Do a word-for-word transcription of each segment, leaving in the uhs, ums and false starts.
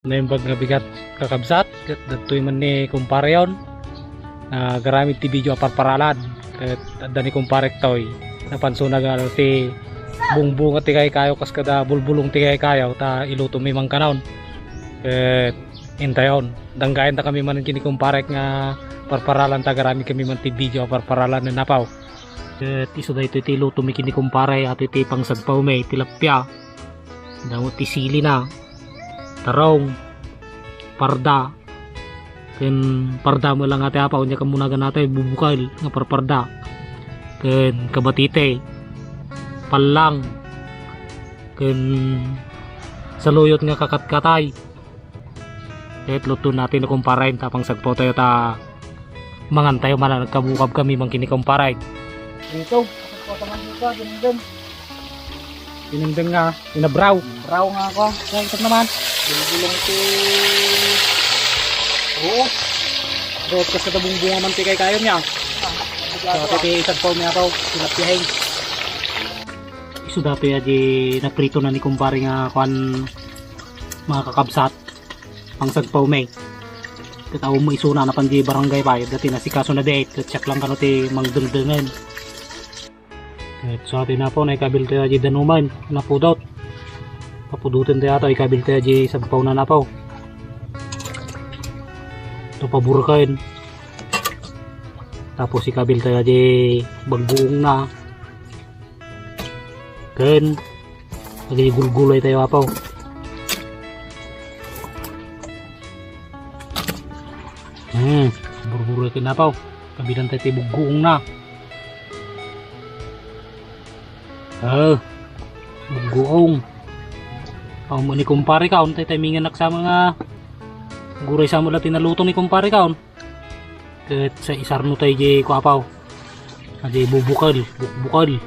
Naimbag nga bigat, kakabsat, ket dagtoy man ni kumpareyon. Nagaramid ti video a parparalan. Ket adda ni kumparek toy. Napansona nga ti bungbunga ti kaykayo kas kada bulbulong ti kaykayo ta iluto mi man kanon. Ket intayon. Danggayan ta kami man ken ni kumparek nga parparalan ta garamid kami man ti video a parparalan ni Napaw. Ket isu daytoy ti iluto mi ken ni kumpare, ati ti pangsagpaw mi, tilapia. Damo ti sili na, tarong, parda, ken parda mo lang ati apaw, nya kammunagan natay bubukel nga parparda, ken kabatite, pallang, ken saluyot nga kakatkatay. Ket luto natin no kumpare, tapang sagpaw tayo ta mangan tayo man, nagkabukab kami man ken ni kumpare. Dito, ako pa man dito, dinding. Dinding nga, inabraw. Braw nga ako. Kaya ito naman. Bulbulong ti ruot. Ruot kas kada bungbunga man ti kaykayo niya. Ah, so, ito ti sagpaw niya ako, sinapihin. Isu datoy a di naprito na ni kumpare nga kuan, mga kakabsat. Pangsagpaw mi. Ket awan mo isuna, napan di barangay pay, dati nasikaso na di, ket siak lang kano ti mangdengdengen. Ket so, ati napaw, naikabil tayo di danuman, napudot. Papudoten tayo ato, ikabil tayo di sagpaw na napaw. Ito paburken. Tapos ikabil tayo di bagbuong na. Ken, lagi gulgulay tayo, apaw. Hmm, burburo ken apaw. Kabilan tayo ti bugguong na. Ah, bugguong. Aw mo ni kumpare ka, untay tayo minganak sa mga guray sa mula tinaluto ni kumpare ka, un. Ket sa isarno tayo di kuapaw. Adi bubukel, bukbukel.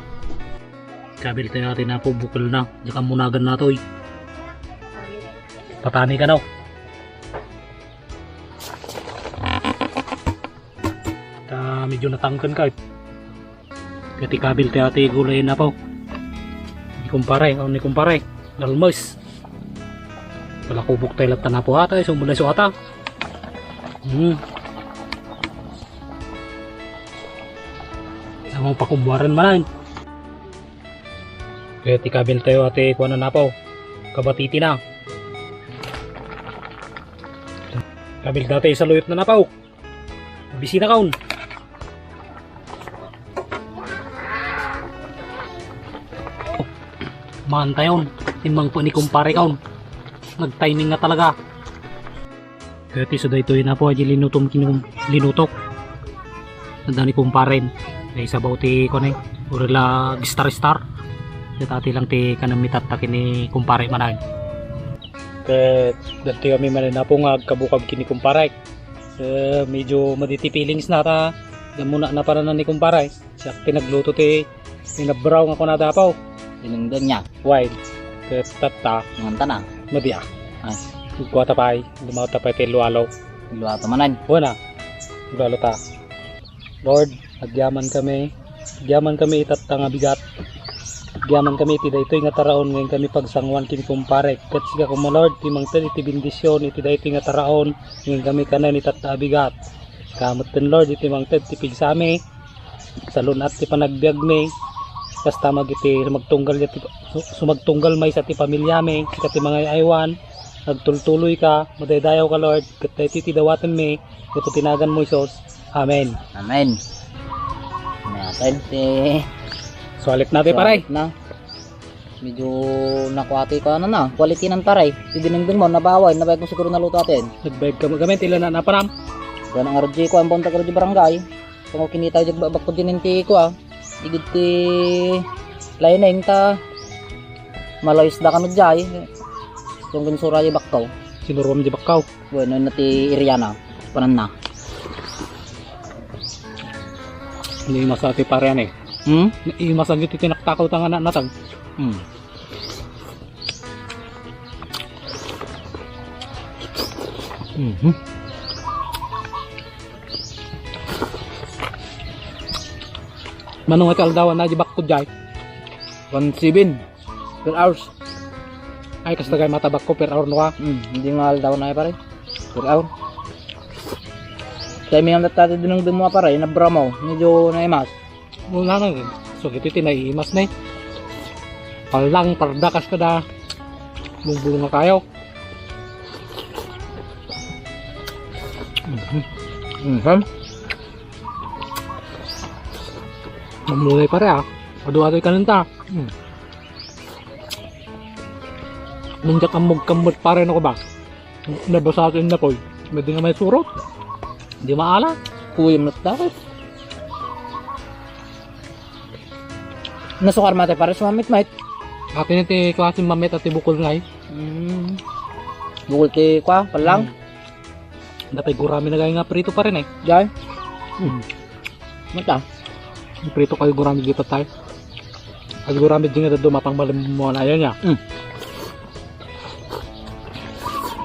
Kabil tayo ati na po, bukel na. Di ka munagan na to, eh. Patani ka, no? Ta medyo natangken ka, eh. Ket ikabil ti ati gulay na po. Ni kumpare, o ni kumpare. Lalmes. Palakubok tayo latta na po ata, eh. Sumulay so ata. Hmm. Amang pakubuaran manan. Ket ikabil tayo ati kuan na napaw. Kabatiti na. Kabil dati saluyot na napaw. Bisi na kaon. Mantayon, timmang po ni kumpare kaon. Nag-timing nga talaga. Kaya ti so daytoy na po, ay linutom kinum-, linutok. Nanda ni kumpare. Ay sabaw ti, kone, urila gistar-star. Kaya tati lang ti kanamitat ta kini kumpare manay. Ket dati kami manay na po nga agkabukab kini kumpare. Eh, medyo madi ti feelings na ta, damuna na para na ni kumpare. Siak ti nagluto ti inabraw nga kunada apaw. Dinengdeng niya. Wine. Ket tatta. Nganta na. Madi a. Ay. Kua ta pay, dumaw ta pay ti lualo. Lualo manan. Wana. Lualo ta. Lord, agyaman kami. Agyaman kami itatta nga bigat. Agyaman kami iti daytoy nga taraon nga inkami pagsanguan ken kumpare. Ket sika koma, Lord, ti mangted iti bendisyon iti daytoy nga taraon nga inkami kanen itatta a bigat. Kametten, Lord, iti mangted ti pigsami. Salun-at ti panagbiagmi. Kasta magiti sumagtunggal iti, sumagtunggal maysa ti pamilyami. Sika ti mangay-aywan. Agtultuloy ka. Madaydayaw ka, Lord. Ket daytoy ti dawatenmi. Gapu ti naganmo, Jesus. Amen. Amen. Natin ti Sualit na ti pare. Sualit na. Medyo nakuati ko ano na, quality ng taray. Ti dinengdeng mo, nabaway, nabayag mo siguro naluto atin. Nagbayag ka, gamin, tila na naparam. Gana nga radyo ko, ang bonta ka radyo barangay. Kung kinita yung bakko din ti ko ah. Igid ti lining ta. Maloy isda kano jay. Yung ginsura yung bakkaw. Sinuruam di bakkaw. Bueno, na ti Iriana. Panan na. Naimas ati pare, ane. Hmm? Naimas ang iti tinaktakaw ta nga na-, natag. Hmm. Mhm. Manong iti aldawan na di bakko jay. One seven. Twelve hours. Ay, kasta gay matabak ko per hour no ka. Hmm, hindi nga aldaw na, pare. Per hour. Kaya may ang dati dinungdung mo, pare, na bramo. Medyo naimas. Muna na din. So, iti ti naiimas na eh. Palang, pardakas ka da. Bumbunga kayo. Mhm. Mamulay pare ah. Adu-adu ka nanta. Hmm. Nung diak ammog kammot pare no ko ba? Nabasa sa inna poy. May di nga may surot. Di maala. Kuya mo na. Nasukar mate pare sa mamit, mate. Akin ti klase mamit at ti bukol nga eh. Mm. Bukol ti kwa, palang. Hmm. Dapat gurami na gaya nga prito pa rin eh. Jay? Hmm. Mata. Prito kayo gurami di patay. At gurami di nga dado mapang malim mo na yan ya. Hmm.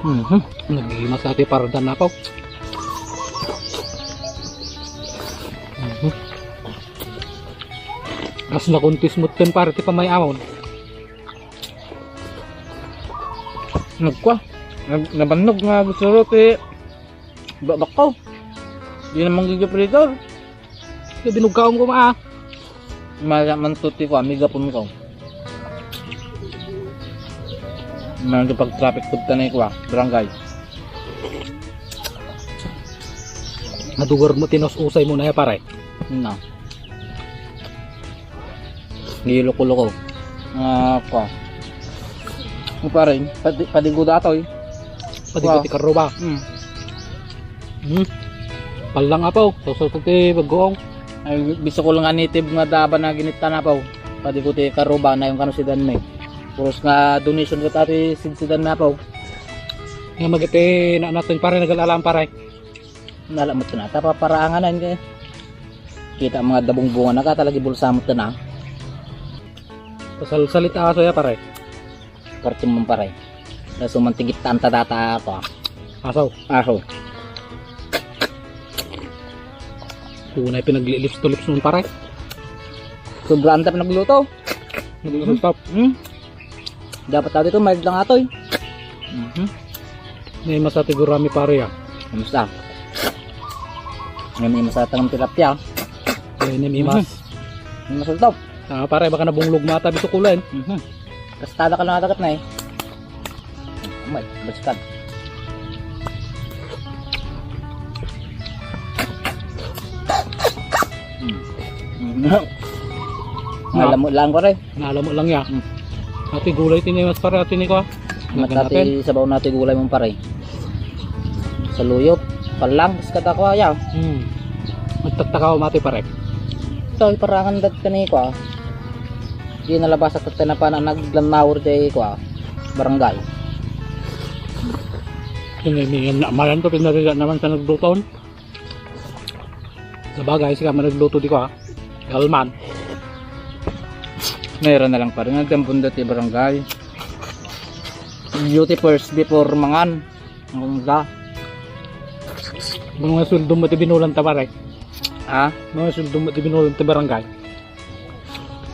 Mhm. Nagimas ati para dan ako. Mhm. As nakuntis mo ten pare ti pamay amon. Nagkwa. Nag nabannog nga gusto ro ti bakbak ko. Di naman gigipritor. Ti binugkaon ko maa. Mala man to ti kwa, migapon ko. Mala pag traffic pud tanay kwa, barangay. Nadugar mo tinus usay mo na ya pare. Na. Niloko-loko. Ah, kwa. Ang pare, padi padi guda to eh. Padi Wow. guti karuba. Hmm. Hmm. Palang apaw, susuto ti bagoong. Ay, bisukol nga native nga daba na ginit tanapaw. Padi ko ti karuba na yung kanusidan mi. Puros nga donation ko tati sidsidan na paw. Nga magiti na natin pare nagalalaan pare. Nala mo tinata paparaangan na yun. Kita mga dabong bunga na ka talaga bulsa mo tana. Pasalsalit aso ya pare. Karton mo pare. Kaso mantigit ta anta data ako. Asaw. Aso. Tunay pinaglilips to lips mo pare. Sobrang ta pinagluto. Nagluto. Hmm. Dapat tayo ito, mild lang atoy. Mhm. May masati gurami pare ah. Kamusta? Ngayon may masatang tilapia. Ay, may mas. May masultaw. Ah, pare, baka nabunglog mata bisukol eh. Mhm. Kastada ka lang ata kat na eh. May, baliskad. Hmm. Hmm. Alam mo lang ko rin. Naalamo lang ya. Hmm. Ati gulay ti ni mas pare ati ni ko. Mata ti sabaw na ti gulay mong pare. Saluyot, palang, kas kada ko ya. Hmm. Magtattakaw mati pare. Ito, iparangan dat ka ni ko. Di nalabas at tinapana naglanawr di ko. Barangay. Tinimiyan na mayan to, pinarila naman sa nagduton. Sabagay, sika man nagluto di ko ha. Galman. Mayroon na lang pa rin. Nagdambun dati barangay. Duty first before mangan. Ang da. Mga sweldo mo ti binulan ta pare. Ha? Mga sweldo mo ti binulan ta barangay.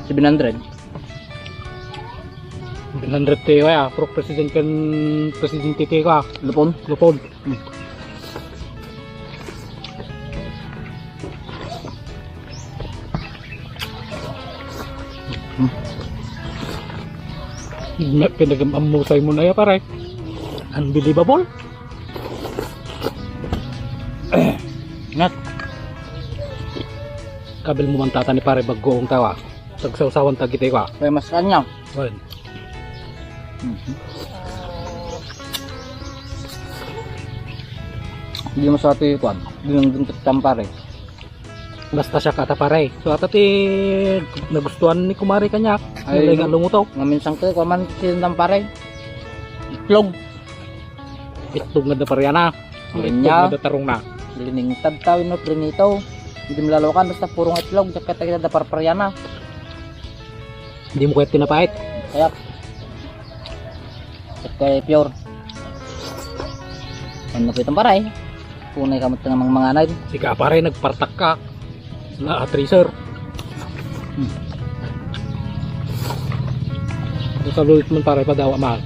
Seven hundred. Seven hundred ti kaya, pro president kan presidente ti ka. Lupon. Lupon. Hmm. Hmm. Pinagamamusay mo na ya pare. Unbelievable. Nat. Kabil mo man tata ni pare baggoong tawa. Sagsawsawan ta gitay ka. Kaya mas kanya. Well. Mhm. Di mo sa ati kuan. Di nang gintit tampare. Basta siya kata pare. So ata ti nagustuhan ni kumare kanya. Ay, Ay, nga lumuto. Maminsan ko, kuan man sindan pare. Itlog. Itlog nga da pare ana. Ang Anya. Itlog nga da tarong na. Liningtad tao, ino, prinito. Hindi malalawakan, basta puro nga itlog. Diyak kita kita da parpariana. Hindi mo kaya tinapait. Kaya, kaya pure. Ano po itong paray? Punay ka mo ito namang mga anay. Sika pare, nagpartak ka. Na, ah, tracer. Hmm. Ito sa lulit mo pare, padawa mahal.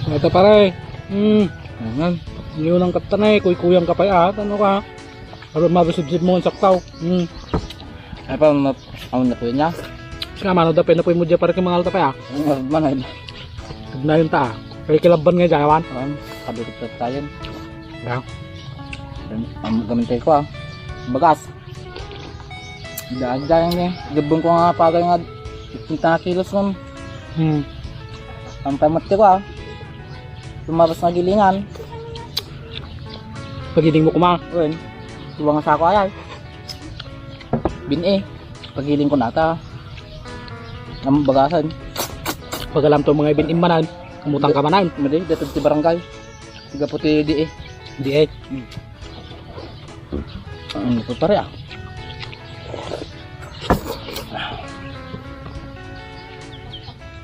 Ito pare. Hmm. Ayan. Niunang katanay, kuykuyang ka pa ya. Ano ka? Pero mabisibsib mo ang saktaw. Hmm. Ay pa, ma-, ano na po yun niya? Kasi nga, mano, dapit na po yung mudya pare kay mga alta pa ya. Ang manay. Tignan yun ta. Kaya kilaban nga jayawan. Ayan, sabi ko tayo. Ya. Ang gamit ko ah. Bagas. Daan-daan niya. Gabon ko nga pagay nga. Itinta nga kilos nun. Hmm. Ang pamati ko ah. Lumabas nga gilingan. Pagiling mo kuma. Wen. Tuwa nga sako ayay. Bin eh. Pagiling ko nata. Ang bagasan. Pagalam to mga ibin imanan. Kumutang ka manan. Madi, datad ti barangay. Tiga puti di eh. Di eh. Ano pa pare ah?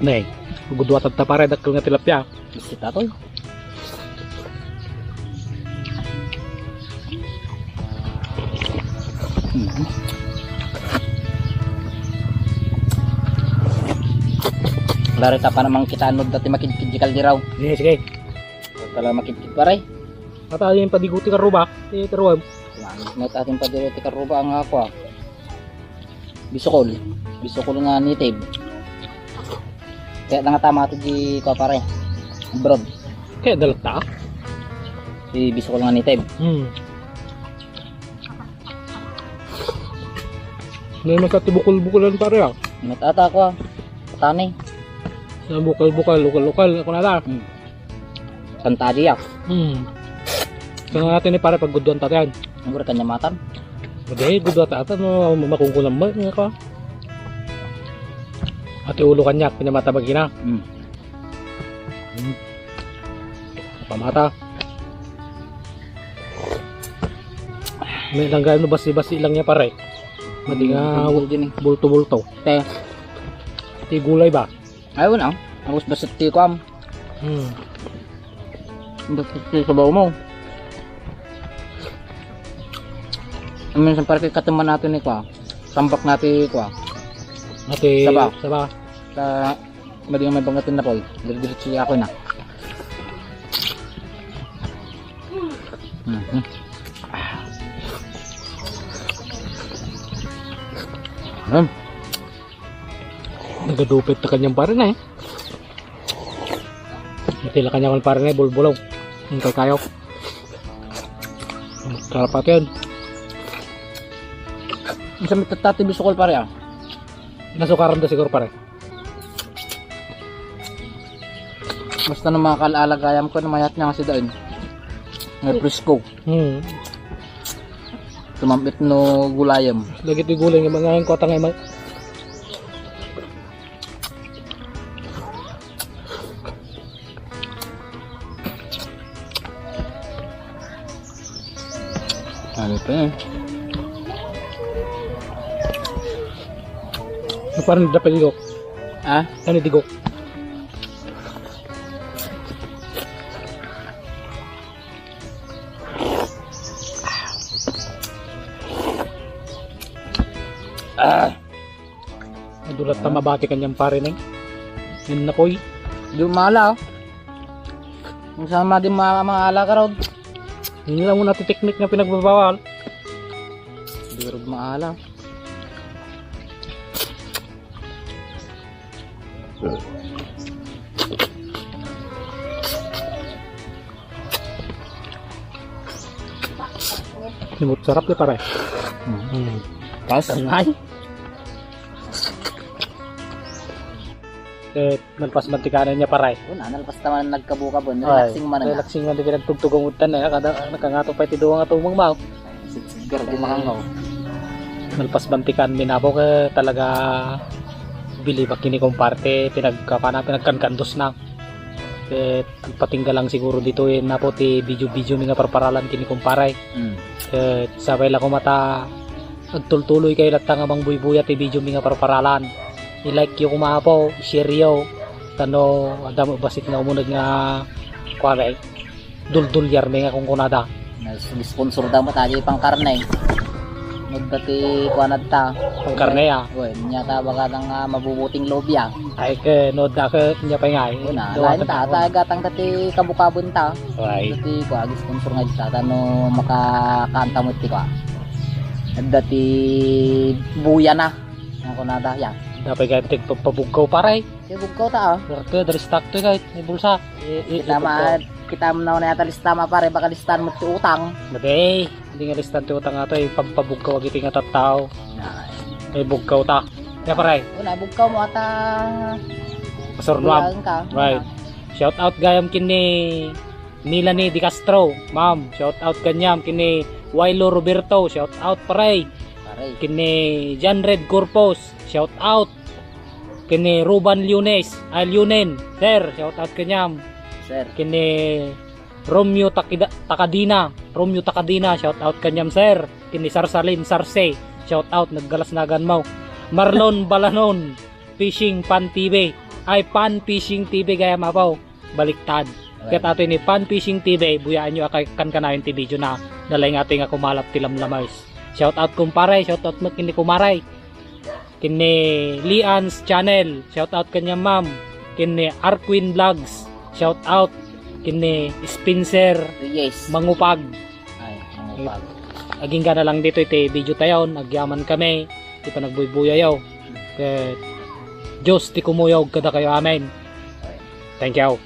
Nay, gudwatan ta pare, dakkel nga tilapia. Biskit atoy. Mhm. Lari ta pa namang kita ano dati makidkid di kaldiraw. Sige, sige. Tala makidkid pare. Ata yung padigo ti karuba, ti karuba. Langit na ating padigo ti karuba ang ako ah. Bisukol. Bisukol nga native. Kaya nga tama ito di ko pare. Abroad. Kaya dalat ta? Di bisukol nga native. Hmm. May masati bukol-bukolan pare ah. Matata ko ah. Tani. Sa bukal-bukal, lokal-lokal, ako na lang. Hmm. Kantadi ah. Hmm. Kaya natin ni pare pagguduan ta yan. Ang gura kanya matan. Hindi, guduan ta ata, no, makungkunan mo, nga ka. Ati ulo kanya, pinamata bagina. Hmm. Hmm. Pamata. May langga, no, basi-basi lang niya pare. Madi nga, hmm, bulto din eh. Bulto-bulto. Te. Ti gulay ba? Ayun ah. Tapos basta ti kuam. Hmm. Basta ti sabaw mo. Minsan pare kay katuman natin ni kuam. Tambak natin kuam. Ati saba. Saba. Sa madi nga may bangatin na po. Diretso ako na. Mhm. Hmm. Nagadupit na kanyang pare na eh. Iti la kanyang pare na eh, bulbulong. Ang kay kayo. Sarap pa yun. Ang sa mitatati bisukol pare ah. Nasukaran da siguro pare. Basta no makakal-alagayam ko, no mayat niya nga si Dain. Nga presko. Hmm. Tumambit no gulayam. Lagi ti gulay nga mga ang kota nga mag- Ano pa eh? Parang dapat digok. Ah? Ano digok? Ah. Nadulat ta mabati kanyang pare na eh. Yun na koy. Di umala oh. Ang sama di ma maala ka raw. Yun lang muna ti teknik nga pinagbabawal. Di raw maala. Simot sarap di pare. Hmm. Tapos, ay. Eh, nalpas mantikanan niya pare. Una, nalpas taman nagkabuka bon. Ay, relaxing man na. Relaxing man di pinagtugtog ang utan na. Kada nakangato pa iti duwa nga tumang mao. Sigsiggar di makangaw. Nalpas bantikan mi napo ke talaga bilib a kini kumpare ti pinagkapana pinagkankandos na. Ket agpatingga lang siguro ditoy napo ti video-video mi nga parparalan kini kumpare. Mm. Ket sabay la koma ta agtultuloy kayo latta nga mangbuybuyat ti video mi nga parparalan. I-like yo koma apo, i-share yo. Tano adda mo basit nga umuneg nga kuwari. Duldulyar mi nga kunkunada. Nas-, sponsor da mo tayo pang karne. Nudda ti kuanadta. Ang karne, ah. Uy, nia ta baga nga mabubuting loob ya. Ay, ke, nudda ke, nia pa ngay. Una, lain ta, ta gatang ta ti kabukabenta. Ay. Ti kua, agi sponsor nga dita, ta no makakanta mo ti kua. Adda ti buya na. Ang kunada, ya. Dapat ka ti pagpabugkaw, pare. Ti bugkaw ta, ah. Pero ke, dari stock to, kahit may bulsa. I, i, Kita ibugkaw. ma, kita mo na una yata lista ma, pare, baka listahan mo ti utang. Madi, hindi nga listan ti utang ato, eh, pagpabugkaw agiti nga tattao. Ay. Ay, bugkaw ta. Ya, pare. Una, bugkaw mo ata Kasurnuam. Buyaen ka. Right. Una. Shout out gayam ken ni Melanie De Castro, ma'am. Shout out kaniam. Ken ni Wailo Roberto, shout out, pare. Pare. Ken ni John Red Corpus, shout out. Ken ni Ruban Lunes, ay, Lunen, sir, shout out kaniam. Sir. Ken ni Romeo Takida-, Takadina, Romeo Takadina, shout out kaniam, sir. Ken ni Sarsalin Sarse, shout out, naggalas nagan mo. Marlon Balanon, Fishing Pan T V, ay, Pan Fishing T V gayam, apo. Baliktad. Ket ato ni Pan Fishing T V, buyaenyo a kay-, kankanayon ti video na, nalaing ato nga kumalap ti lamlames. Shout out, kumpare, shout out met ken ni kumare. Ken ni Lian's Channel, shout out kaniam, ma'am. Ken ni Arquin Vlogs, shout out. Ken ni Spencer Yes. Mangupag. Ay, ang upag. Agingga na lang ditoy ti video tayon, agyaman kami, ti panagbuybuyayo. Ket Dios ti kumuyog kadakayo. Amen. Thank you.